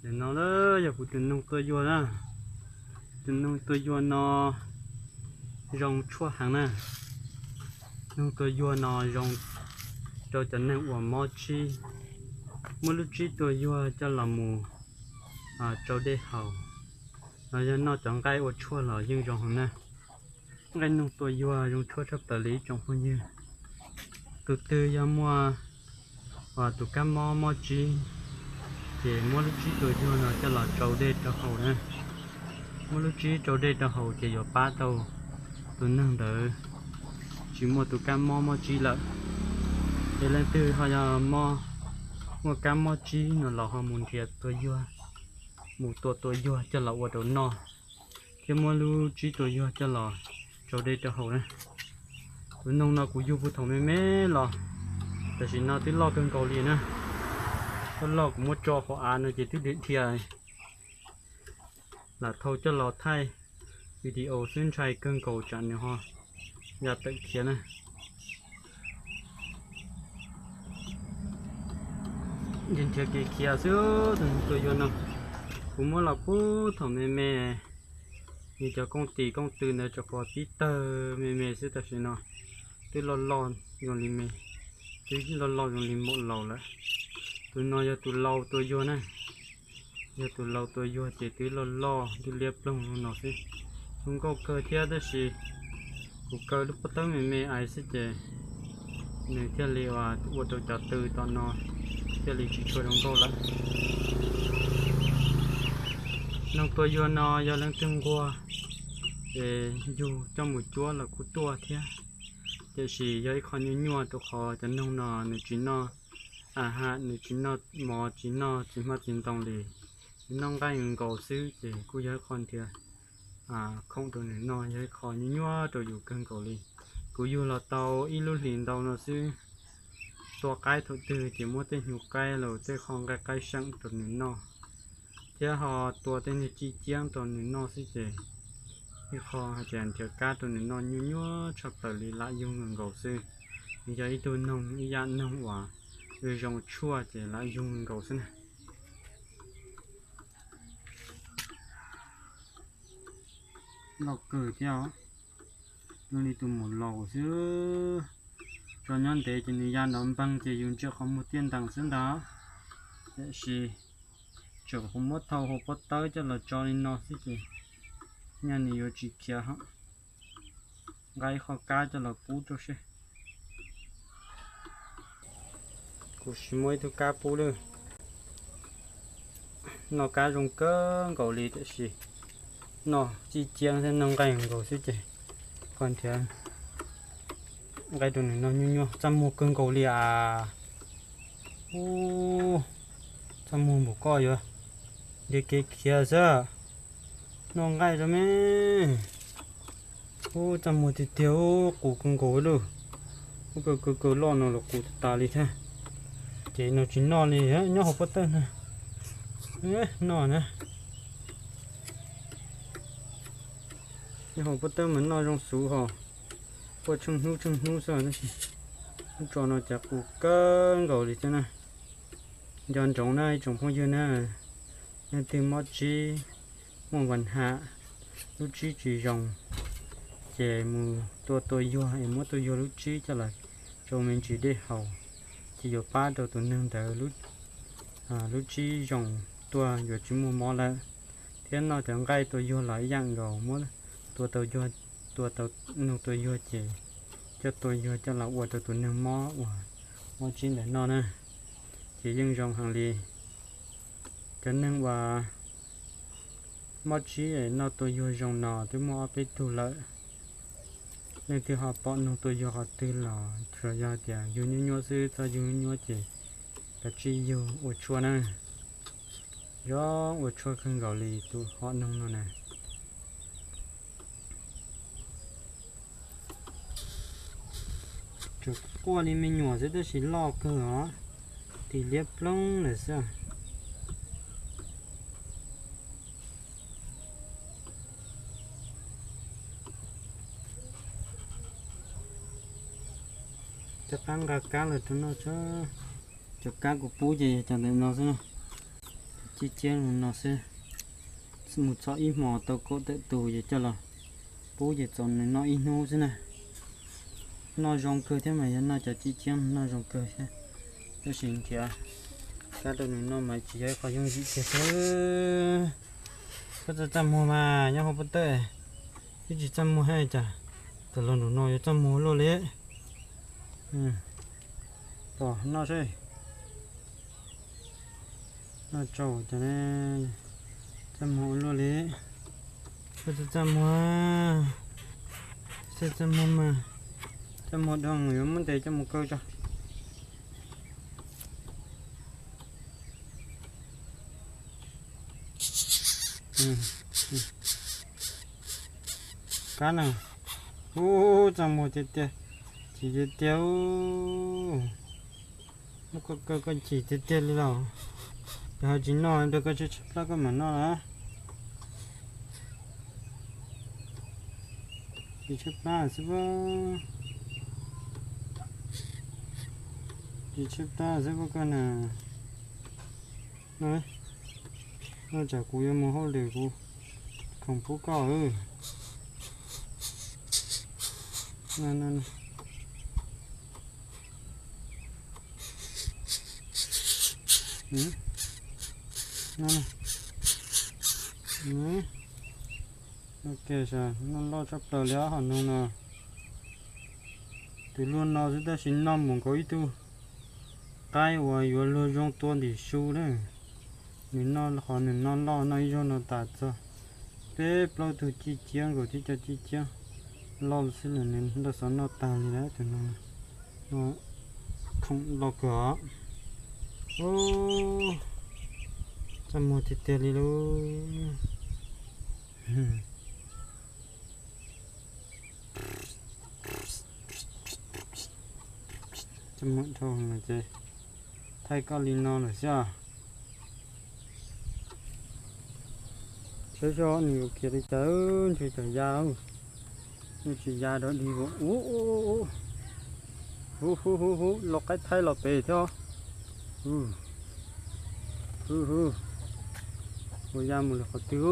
Ntawm no yog kuv tus noog tua yuag na. Tus noog tua yuag no zoo tshuaj heev na. Noog tua yuag no zoo rau cov neeg uas mob tsib, muab lub tsib tua yuag coj los mus rau dej haus, los yog noj cov nqaij ua tshuaj los yeej zoo heev na. Nqaij noog tua yuag zoo tshuaj tshaj plaws li ib tsoom phooj ywg. Tus twg yog muaj tus kab mob mob tsib, ces muab lub tsib tua yuag no coj los rau dej rau haus na. Muab lub tsib rau dej rau haus ces yuav pab tau tus neeg ntawd tsis muaj tus kab mob mob tsib lawm. Ces leej twg ho yog muaj kab mob tsib no los ho mus nrhiav tua yuag, mus tua tua yuag coj los ua rau noj, thiab muab lub tsib tua yuag coj los rau dej rau haus na. Tus noog no kuv yug puag thaum me me los, tam sim no twb loj kawg nkaus li na. Loj loj kuv muab tso hauv av no ces twb dhia dhia. Lam thau coj los thaij video xwb ntshai kawg nkaus tsam nws ho ya tawm khiav na. Nrhiav kev khiav xwb, tus noog tua yuag no kuv muab los puag thaum me me, nws cov kooj tis kooj tw ntawd tsuas pom tib tawg me me xwb, tam sim no twb loj loj zoo li me, twb loj loj zoo li maum laus lawm. Tus no yog tus lau tua yuag na. Yog tus lau tua yuag ces twb loj loj twb liab ploog zoo no xwb. Zoo nkauj kawg thiab tab sis kuv kaw lub pob tawb me me ais xwb ces nws thiaj li ua rau cov tw tom no thiaj li tsis tshua zoo nkauj lawm. Noog tua yuag no yog leej twg nquag es yug coj mus cuab los kuj tuaj thiab. Tiam sis yog ib qho nyuaj nyuaj rau qhov cov noog no nws tsis noj a ha, nws tsis noj mov tsis noj txiv hmab txiv ntoo li, nws noj nqaij nkaus xwb ces kuj yog ib qho nrhiav khoom rau nws noj, yog ib qho nyuaj nyuaj rau yus kawg nkaus li. Kuv yug los tau ib lub hlis ntau no xwb, tua qaib thaum twg ces muab tej hnyuv qaib los tej qho nqaij qaib seem rau nws noj, thiab ho tua tej niag ci ciab rau nws noj xwb ces ib qho hais tias nrhiav kab rau nws noj nyuaj nyuaj tshaj plaws li, lam yug nkaus xwb. Nws yog ib tug noog ib yam noog uas zoo tshuaj ces lam yug nkaus xwb na. Loj kawg thiab, zoo li tus maum laus xwb. Tso nyob ntev ces nws ya nrov npeeg ces yus ntsia qhov muag tiaj ntees xwb ntag. Tiam sis tseem qhuav muab thau hauv pob tawb coj los tso li no xwb ces nyaj nws yuav tsis khiav hos. Nqa ib qho kab coj los pub rau seb. Kuv sim muab ib tug kab pub lawm. Noj kab zoo kawg nkaus li tiam sis noj ci ciab thiab noj nqaij nkaus xwb ces koj nrhiav nqaij rau nws noj nyuaj nyuaj, txaj muag kawg nkaus li as. Ub, txaj muag npaum koj yuav nrhiav kev khiav xwb. Noj nqaij rau me. Ub, txaj muag tiag tiag, qus kawg nkaus lawm. Ub, kaw kaw kaw loj no los qus tas tas li thiab. Ces no tsis noj li, nyob hauv pob tawb na. Noj na. Nyob hauv pob tawb mas noj zoo xwv hos. Quaj tsheej hnub tsheej hnub xwb tab sis lub tso no cas qus kawg nkaus li thiab na. Nco ntsoov na ib tsoom phooj ywg na, leej twg mob tsib, muaj vas ham, lub tsib tsis zoo, ces mus tua tua yuag es muab tua yuag lub tsib coj los rau me ntsis dej haus, ces yuav pab rau tus neeg ntawd lub tsib zoo, tuaj yuav tsis muaj mob lawm. Thiab noj cov nqaij tua yuag los ib yam nkaus, muab tua tau yuag, tua tau noog tua yuag ces coj tua yuag coj los ua rau tus neeg mob uas mob tsib ntawd noj na, ces yeej zoo heev li. Cov neeg uas mob tsib noj tua yuag zoo no twb muaj ob peb tug lawm. Leej twg ho pom noog tua yuag qhov twg los tsuas yog tias yug nyuaj nyuaj xwb, txhob yug nyuaj ces kav tsij yug ua tshuaj na. Zoo ua tshuaj kawg nkaus li tus hom noog no na. Tsuas quaj li me nyuam xwb tab sis loj kawg os, tis liab ploog lawm xwb. Cov kab nqa kab los rau noj tso. Cov kab kuv pub ces yog cov ntawm no xwb na. Cov Cib ciab no xwb, mus txhom ib hmos tau kaum tawm tus ces coj los pub ces txaus nws noj ib hnub xwb na. Noj zoo kawg thiab mas yog noj cov cib ciab noj zoo kawg thiab. Tab sis nrhiav kab rau nws noj mas tsis yog ib qho yooj yim kiag thiab. Koj txaj txaj muag mas nyob hauv pob tawb, twb tsis txaj muag thiab cas, tam los nraum no yuav txaj muag luaj li. Pom noj seb. Noj tsau cas ne, txaj muag ua luaj li. Koj txaj txaj muag, txaj txaj muag mas, txaj muag dhau yuav muab ntes coj mus kaw tso. Kab na, ub, txaj muag tiag tiag, chim tiag tiag. Muab koj kaw koj chim tiag tiag li los. Yog ho tsis noj rau koj tshaib tshaib plab koj mam noj las. Tsis tshaib plab xwb, tsis tshaib plab xwb koj na. Noj, tsam kuv yuav mus hauj lwm kuv khoom pub koj. Noj, noj, noj loj tshaj plaws li ob hom noog no. Tus luaj no xwb tab sis noj mus nkaus ib tug qaib uas yuav luag zoo tua ntim su na. Nws noj qhov nws noj loj noj ib zaug no tas txog peb plaub tug cib ciab nkaus thiab cov cib ciab loj xwb los nws nraj xov noj tag li lawm tus no. Khoom loj kawg os. Txaj muag tiag tiag li lauj. Txaj muag dhau ces thaij koj li no lawm xwb os. Saib seb nws yuav khiav li cas, ntshe tsam ya, nws tsis ya rov dig ua. Ub, ub, ub, ub, ub, ub, los qaib thaib los pem thiab. Ub, ub, ub, ua ya mus lawm qhov twg,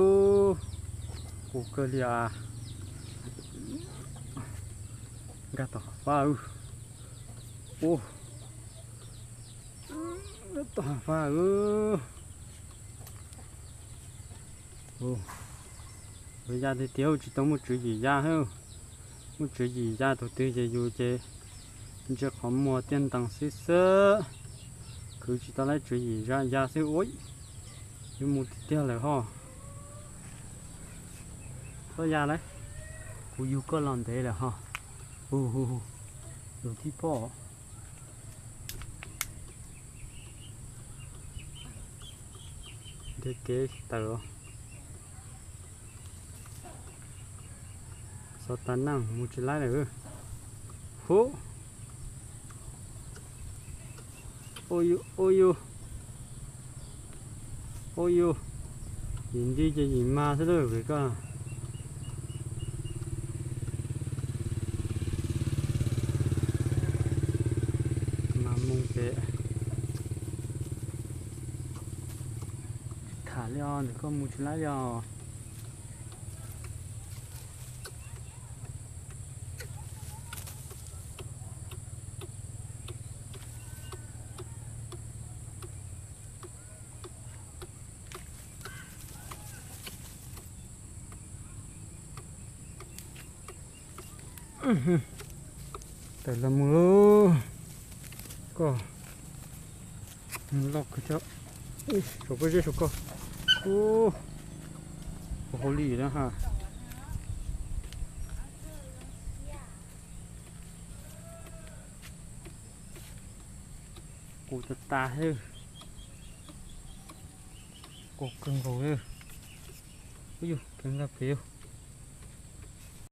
qus kawg li as. Nkag tom hav fab. Ub, tom hav fab. Ua ya tiag tiag, tsis tau muaj tswv yim ya thiab. Muaj tswv yim ya thaum twg ces yus ces ntsia qhov muag tiaj ntees xwb xwb, khwv tsis tau lawv tswv yim ya xwb ua. Yuav mus tiag tiag lawm ho. Txhob ya lawm, kuv yug koj los ntev lawm ho. Hu hu, tus thib poj. Nrhiav kev tawm. Xov tas neej mus tsis laib lawm. Hu, ua yus, ua yus, ua yus, yim nti ces yim mag xwb lawm koj. Mas mus pem. Tsis tham li os, ntawm koj mus tsis laib li os. Tawm los mus lauj. Koj loj kawg thiab. Saum koj zeb saum koj. Ub, ua hauj lwm na ha. Qus tas tas xwb. Qus kawg nkaus li. Ub yus, kev nkag pem yus.